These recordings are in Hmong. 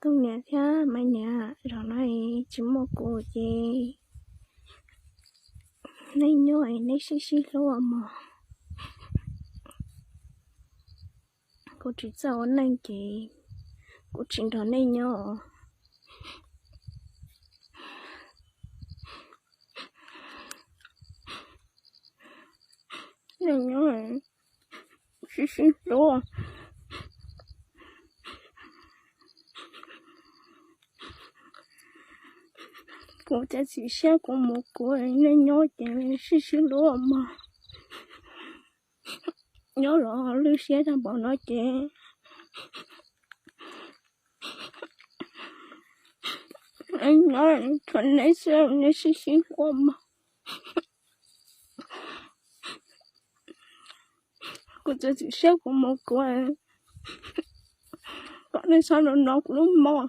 Tooj niam thiab Maiv niam, zaum no tsis muaj kuv ces nej nyob nej sib sib hlub mog. Kuv tsis txawj ua neej ces kuv tsis nrog nej nyob. Nej nyob sib sib hlub. Kuv txiav txim siab kuv mus kuv, nej nyob ces sib sib hlub mog. Nyob los lwj siab tag npaum no ces nyob tsuas nej xwb, nej sib sib hlub mog. Kuv txiav txim siab kuv mus kuv, kom nej txhob los no kuv lub mog.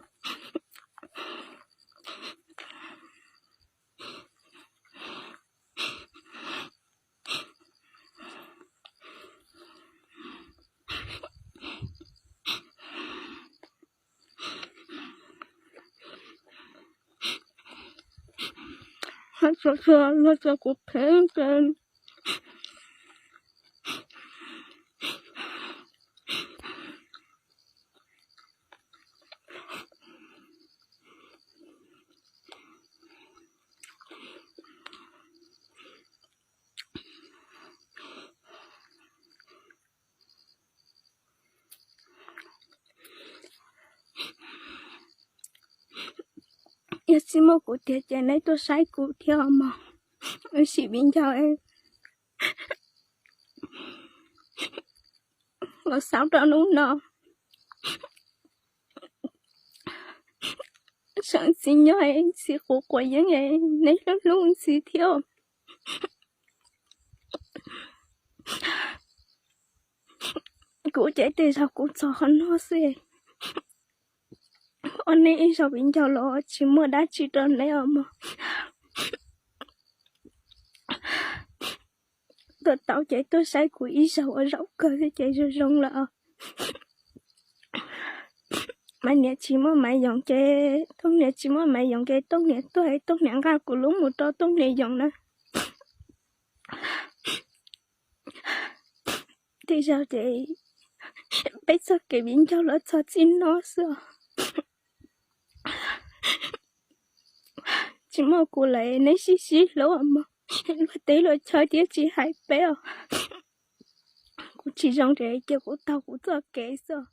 Hais txog txog los txog kuv phem ces yog tsis muaj kuv tiag ces nej tuaj saib kuv thiab mog. Wb sim viv ncaus los xaus rau hnub no. Tseem txiv nyob txiv quav quav yeeb, neb hlub hlub txiv thiab. Kuv ces tej zaum kuv txog qhov no xwb. Ua nej ib zaug viv ncaus los tsis muaj dab tsi rau neb os mog. Tuaj tau ces tuaj saib kuv ib zaug ua zaum kawg thiab ces zoo zoo lawm os. Maiv niam tsis muaj Maiv Yoos ces Tooj niam tsis muaj Maiv Yoos ces Tooj niam tuaj, Tooj niam nqa kuv lub mus rau Tooj niam yoos na. Tej zaum ces peb txoj kev viv ncaus los txog txij no xwb os. Tsis muaj kuv lawm neb sib sib hlub mog, luag teb luag chaw thiab tsis hais peb os. Kuv tsis zoo ces cia kuv taug kuv txoj kev xwb os.